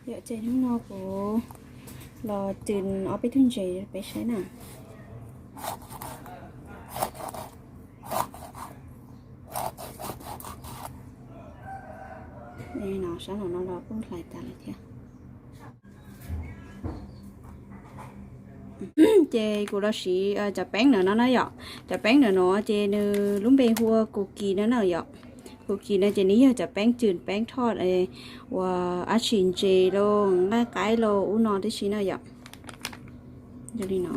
Yom, ces hnub no kuv los tws ob peb tug ntses peb saib na. No sab nraum no los kuj hlais tas lawm thiab. Ces kuv los siv cov peeb ntawm no na yom. Cov peeb ntawm no ces nws lub npe hu ua cookie no na yom. Cookie no ces nws yog cov peeb cws peeb thoj uas dab tsi ntses los nqaij qaib los ub no tib si na yom. Yog li no.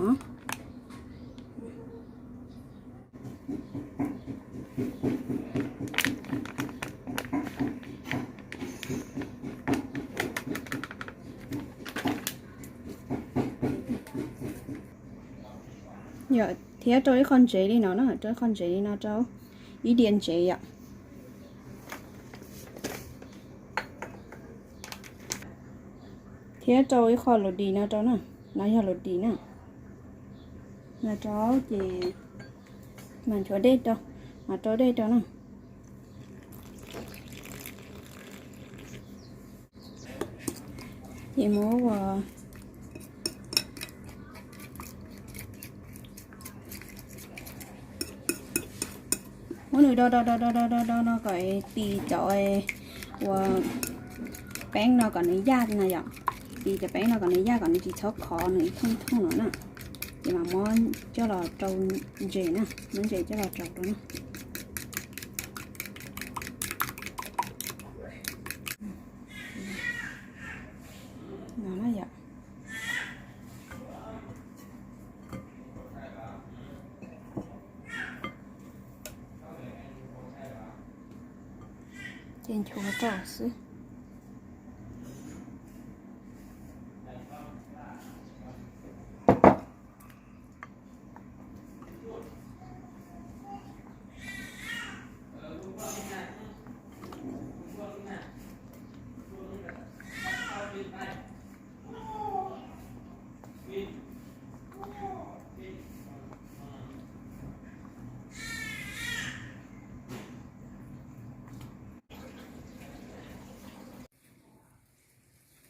Yom, thiab rau ib qho ntsev li no na, rau ib qho ntsev li no rau ib diav ntsev yom. Thiab rau ib qho lus dis no rau na, no yog lus dis na. No rau ces mas nchuav dej rau, mas rau dej rau na. Ces muab ua, muab nws do do do do do do do no kom tis cov uas peeb no kom nws yaj na yom. Tis cov peeb no kom nws yaj kom nws tsis txhob khov nws ib thooj thooj no na. Ces mas muab coj los rau ntses na, muab ntses coj los rau rau na. No na yom. Ces nchuav rau xwb.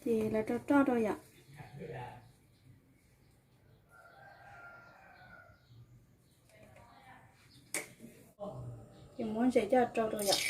Ces lawv rau roj rau yom. Ces muab ntses coj rau rau yom.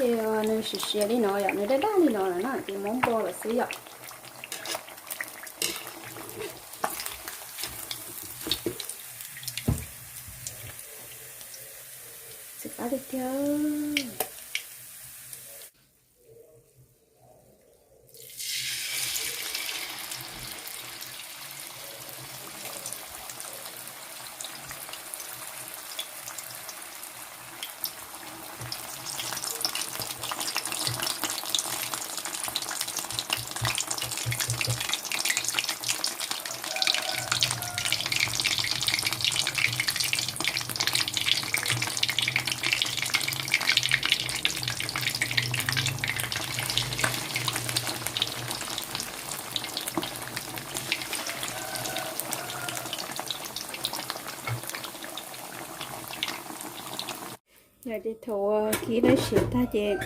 Ces nws siav siav li no yom, nws daj daj li no lawm na ces muab npo lawm xwb yom. Txiv qab tiag tiag. Yog ces thaum uas kib lab siav tag ces,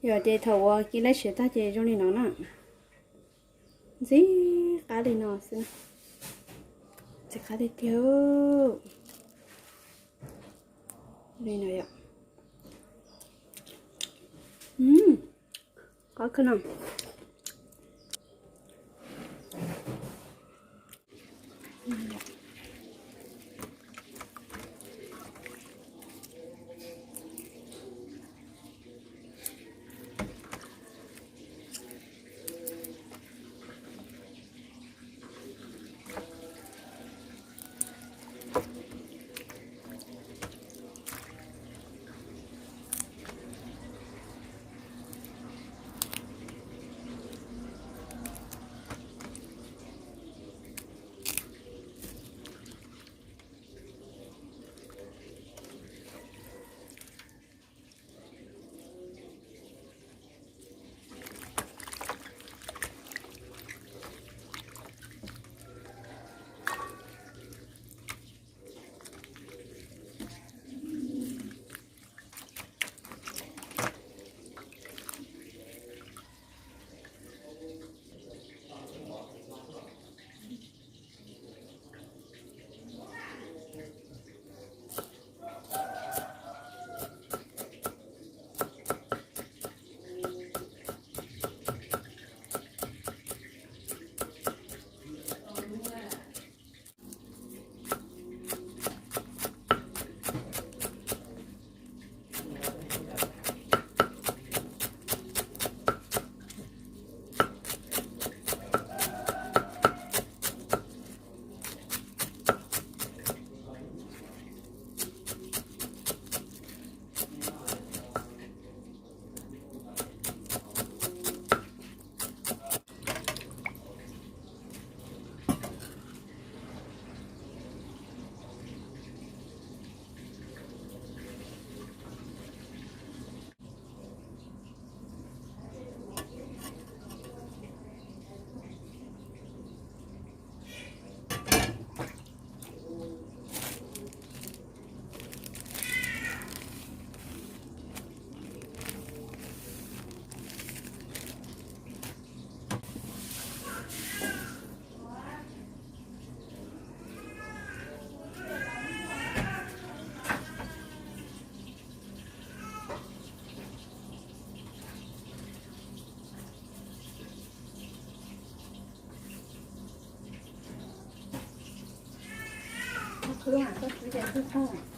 yog ces thaum uas kib lab siav tag ces zoo li no na. Ntxim qab li no xwb. Ntxim qab tiag tiag. Li no yom. Qab kawg no. Koj txiv ces twg tau?